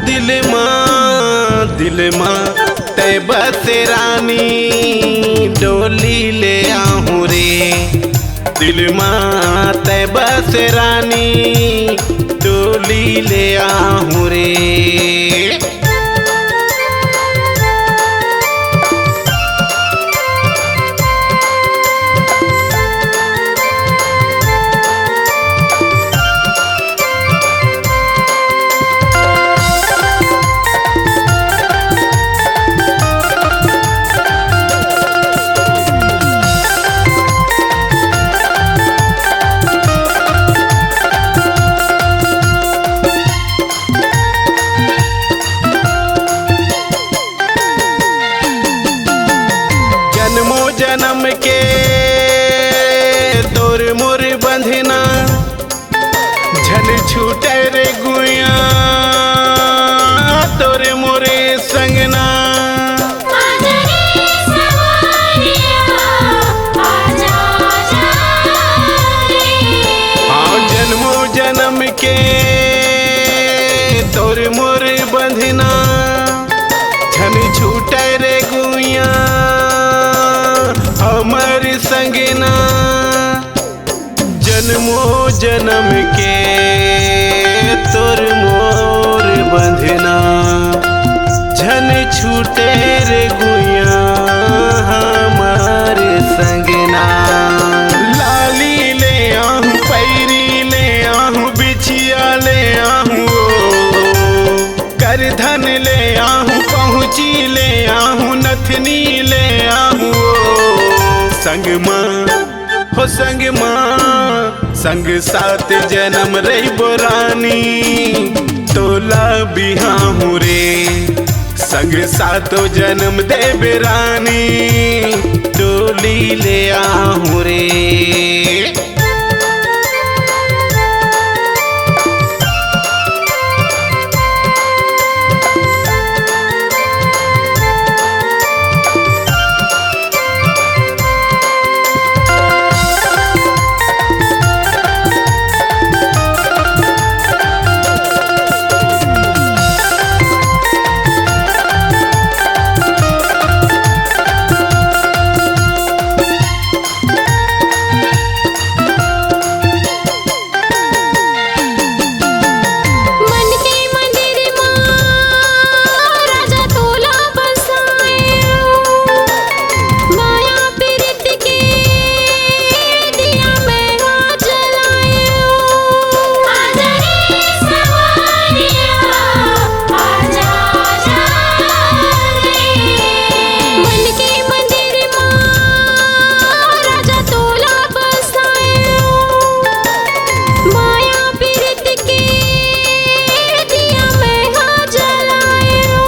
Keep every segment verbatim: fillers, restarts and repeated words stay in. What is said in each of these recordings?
दिल मा, दिल मा, तै बस रानी डोली ले आहूँ रे। दिल मा, तै बस रानी डोली ले आहूँ रे। जनमो जनम के तोर मोर बंधना, झन छूटे रे गुइया तोर मोरे संगना। आजा रे सवरिया, आजा, आजा रे। हाँ, जनमो जनम के तोर मोर बंधना, झन छूटे रे गुइया हमर संगना। जनमो जनम के तोर मोर बंधना, झन छूटे रे गुइया हमर संगना। लाली ले आहूँ, पैरी ले आहूँ, बिछिया ले आहूँ ओ। करधन ले आहूँ, पहुँची ले आहूँ, नथनी ले आहूँ ओ। संग मा, हो संग मा, संग सात जनम रहिबो रानी, तोला बिहाहूँ रे। संग सातो जनम देबे रानी, डोली ले आहूँ रे। मन के मंदिर मा राजा तोला बसायो, माया पीरित के दिया मैं हा जलायो। आजा रे सवरिया, आजा, आजा रे। मन के मंदिर मा राजा तोला बसायो, माया पीरित के दिया मैं हा जलायो।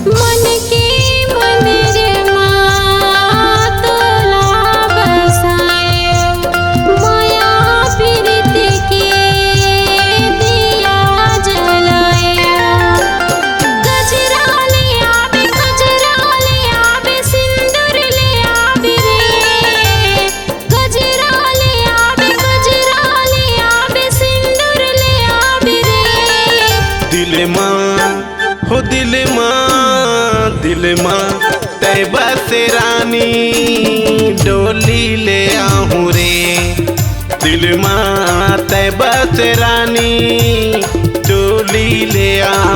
मन के मंदिर मा तोला बसायो, माया पीरित के दिया जलायो। गजरा ले आबे, गजरा ले आबे, सिंदूर ले आबे रे। गजरा ले आबे, गजरा ले आबे, सिंदूर ले आबे रे। दिल मा, हो दिल मा, दिल मा, तै बस रानी डोली ले आहूँ रे। दिल मा, तै बस रानी डोली ले आहूँ।